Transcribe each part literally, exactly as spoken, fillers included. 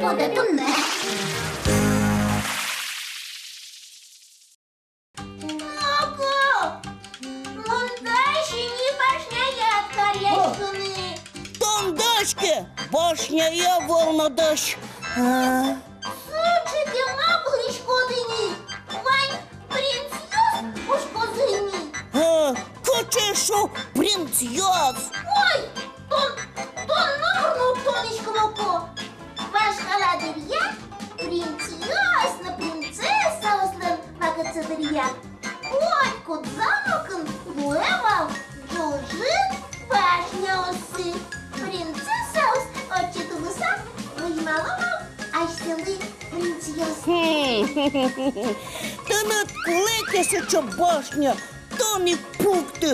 Кудӥз туннэ? Ого! Мон таӵе ини башняяд каръяськыны. Тон дась ке, башняе ӧвӧл но дась. А? Сыӵе ке, ма пӧлыськод ини, вань принцъёс кошкозы ини. А, кыӵе со принцъёс? Ой, тон, тон номыр но уд тодӥськы, Моко. Вашкала дыръя принцъёс но принцессаослэн вакытсы дыръя котькуд замокын луэ вал ӝужыт башняоссы. Принцессаос отчы тубыса возьмало вал асьсэлы принцъёс. Хм. Тыныд кулэ ке сыӵе башня, тон ик пукты.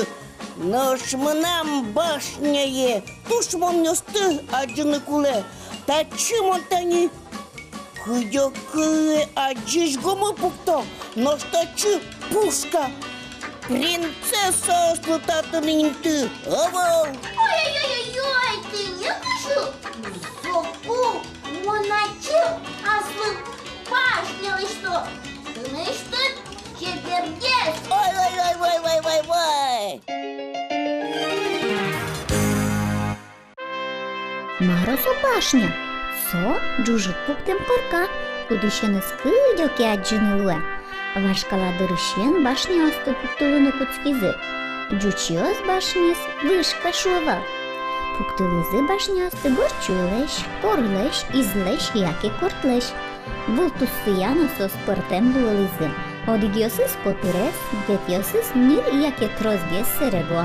Нош мынам башняе тушмонъёсты адӟыны кулэ. Татчы мон тани кыдёкылы адӟись гумы пукто, нош татчы пушка. Принцессаослы татын инты ӧвӧл. Ой-ой-ой-ой, тӥни кызьы. Соку мон ачим аслым башня лэсьто. Тынэсьтыд чебергес. Ой-ой-ой-ой-ой-ой-ой. Мар-о со башня? Со ӝужыт пуктэм корка, кудӥсеныз кыдёке адӟыны луэ. Вашкала дырысен башняосты пуктылыны кутскизы. Ӟучъёс башняез вышка шуо вал. Пуктылӥзы башняосты горд сюйлэсь, корлэсь, излэсь яке кортлэсь. Выл туссыя но соос пӧртэм луылӥзы. Одӥгъёсыз котырес, мукетъёсыз ньыль яке тросгес сэрего.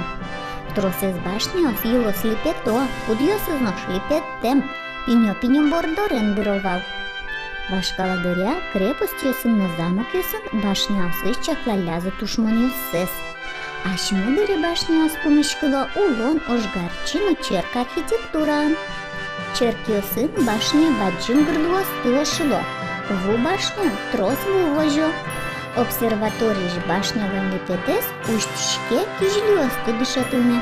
Тросэз башняос йылоз липето, кудъёсыз нош липеттэм, пиньё-пиньё бордорен быро вал. Вашкала дыръя крепостьёсын но замокъёсын башняосыз чаклаллязы тушмонъёссэс. Асьме дыре башняос пумиськыло улон ожгарчи но черк архитектураын. Черкъёсын башня бадӟым гырлыосты ошыло, ву башня трос ву возё. Обсерваториысь башнялэн липетэз усьтӥське кизилиосты дышетыны.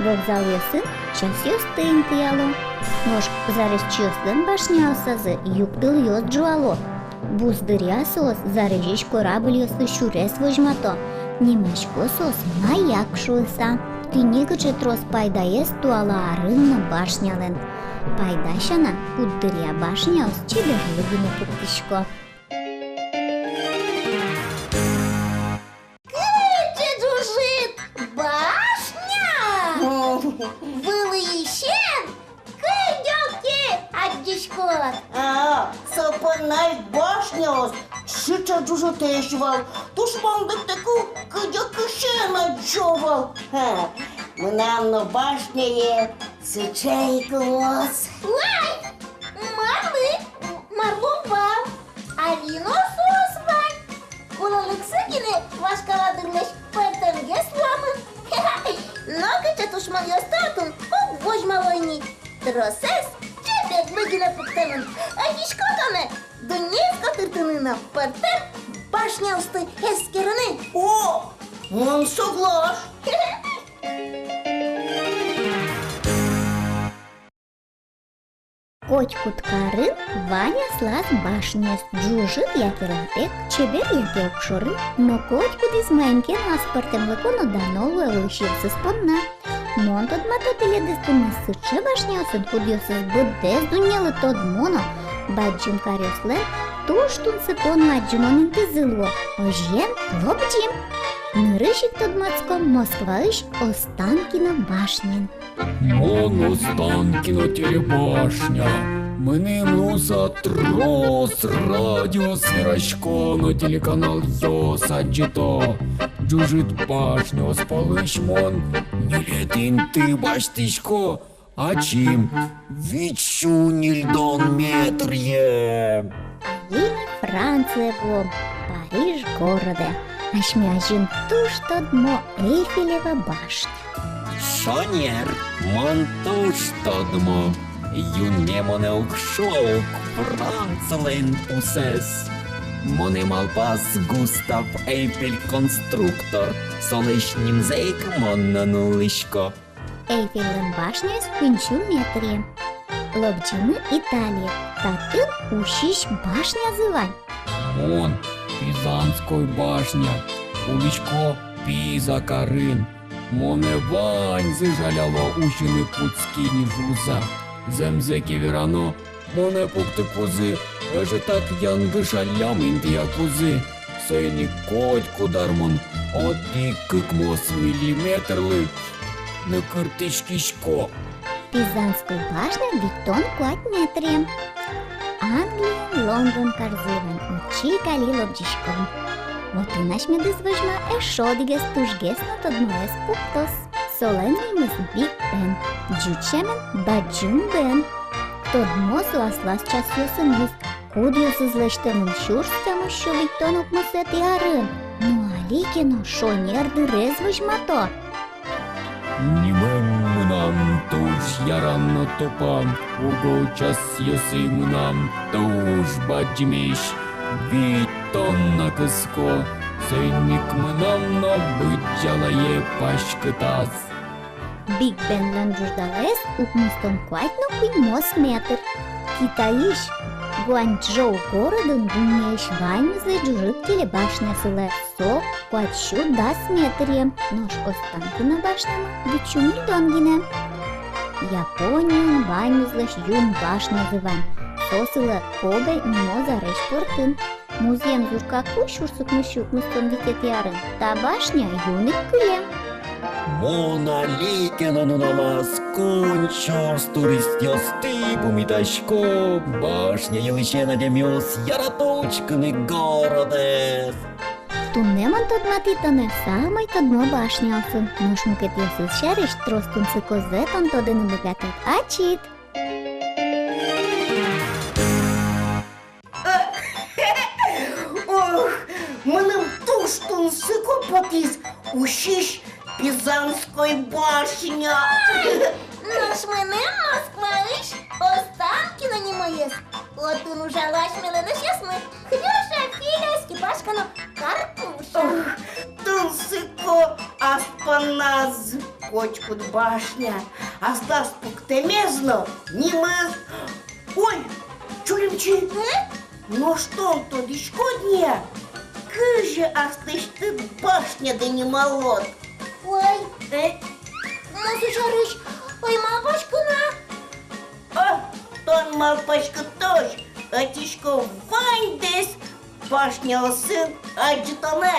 Вокзалъёсын часъёсты интыяло. Нош зарезьчиослэн башняосазы югдылъёс ӝуало. Буз дыръя соос зарезьысь корабльёслы сюрес возьмато. Нимасько соос маяк шуыса. Тӥни кыӵе трос пайдаез туала арын но башнялэн. Пайда сяна, куддыръя башняос чеберлы гинэ пуктӥсько. Кыӵе ӝужыт башня! Вылӥысен кыдёке адӟиськод. А, со понна ик башняос сыӵе ӝужытэсь вал. Тушмон лыктыку кыдёкысен адӟо вал. Ха, мынам но башняе сыӵе ик луоз. Вай, марлы, марлы вал. Али но соос вань. Кулэлыксы гинэ вашкала дырлэсь пӧртэмгес луамын. Нокыӵе тушмонъёсты отын уг возьмало ини. Тросэз чеберлы гинэ пуктэмын. Ӧтисько тонэ дуннеез котыртыны но пӧртэм башняосты эскерыны. О, мон соглаш. Котькуд карын вань аслаз башняез, ӝужыт яке лапег, чебер яке огшоры, но котькудӥз маин ке но аспӧртэмлыко но дано луэ улӥсьёсыз понна. Мон тодмато тӥледыз туннэ сыӵе башняосын, кудъёсыз быдэс дуннелы тодмо но, бадӟым каръёслэн туж тунсыко но адӟымон интызы луо. Озьыен, лобӟим. Нырысь ик тодматском Москваысь Останкино башняен. Мон Останкино телебашня. Мыным луыса трос радиос верасько но телеканалъёс адӟыто. Ӝужыт башняос пӧлысь мон ньылетӥ инты басьтӥсько. Ачим вить сю ньыльдон метръем. Али ми Францие вуом, Париж городэ. Асьме азьын туж тодмо Эйфелева башня. Шонер, мон туж тодмо. Юнме монэ уг шуо ук Францилэн пусэз. Монэ малпаз Густав Эйфель конструктор, солэсь нимзэ ик мон но нуллӥсько. Эйфельлэн башняез куинь сю метръем. Лобӟимы Италие. Татын усись башнязы вань. Мон Пизанской башня, улӥсько Пиза карын. Монэ ваньзы жаляло, усьыны кутски ни шуыса. Зэмзэ ке верано, монэ пуктыкузы, ӧжытак янгышаллям интыякузы. Соин ик котькуд ар мон одӥг-кык мос миллиметрлы ныкыртӥськисько. Пизанской башня витьтон куать метръем. Англиын Лондон карзы вань, отчы ик али лобӟиськом. Отын асьмедыз возьма эшшо одӥгез тужгес но тодмоез пуктос. Солэн нимыз Биг Бен, ӟуч сямен Бадӟым Бен. Тодмо со аслаз часъёсыныз, кудъёсыз лэсьтэмын сюрс тямыссю витьтон укмысэтӥ арын. Но али ке но шонер дырез возьмато. Нимы мынам туж яра но тупа, уго часъёсы мынам туж бадӟымесь, витьтон но кыско, соин ик мынам но быдӟалае паськытаз. Биг Бенлэн ӝуждалаез укмыстон куать но куинь мос метр. Китайысь Гуанчжоу городын дуннеысь ваньмызлэсь ӝужыт телебашня сылэ. Со куатьсю дас метръем, нош Останкино башнямы витьсю ньыльдон гинэ. Япониын ваньмызлэсь юн башнязы вань. Со сылэ Кобе нимо зарезь пӧртын. Музъем зуркаку сюрс укмыссю укмыстон витетӥ арын та башня юн ик кылем. Мон али ке но нуналаз куинь сюрс туристъёсты пумитасько. Башня йылысен адямиос ярато учкыны городэз. Туннэ мон тодматӥ тонэ самой тодмо башняосын, нош мукетъёсыз сярысь трос тунсыкозэ тон тодыны быгатод ачид. Ох, мыным туж тунсыко потӥз усись Пизанской башня. Ой, нош мыным Москваысь Останкино нимоез. Отын ужало асьмелэн эшъёсмы Хрюша, Филя, Степашка но Карпуша. Ох, тунсыко ас понназ котькуд башня, аслаз пуктэмез но нимыз. Ой, Чулимчи, э? Нош тон тодӥськод ни-а, кызьы аслэсьтыд башняды нималод? Ой, э? Мон со сярысь ӧй малпаськы на. О, тон малпаськытозь, ӧтисько ваньдэс башняосын адӟытонэ.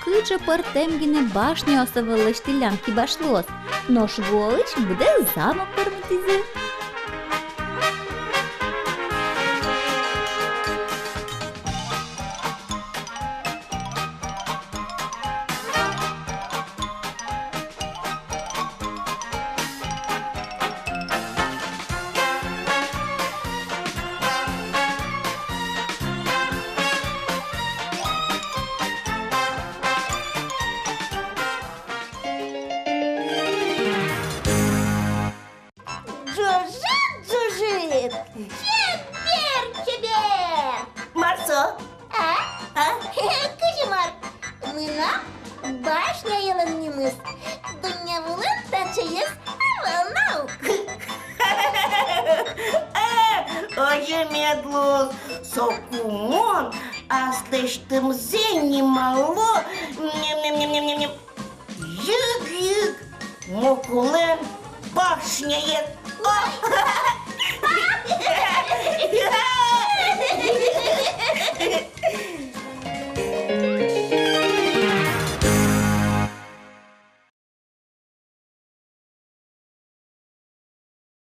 Кыӵе пӧртэм гинэ башняос ӧвӧл лэсьтӥллям кибашлыос, нош гуоысь быдэс замок пӧрмытӥзы. Ӝужыт, ӝужыт! Чебер, чебер! Мар со? А? А? Кызьы мар? Мынам башняелэн нимыз дунне вылын таӵеез ӧвӧл на ук. Э, озьы мед луоз, соку мон аслэсьтымзэ нимало. Ням-ням-ням-ням-ням. Йыг-йыг, Мокулэн башняез. Ой!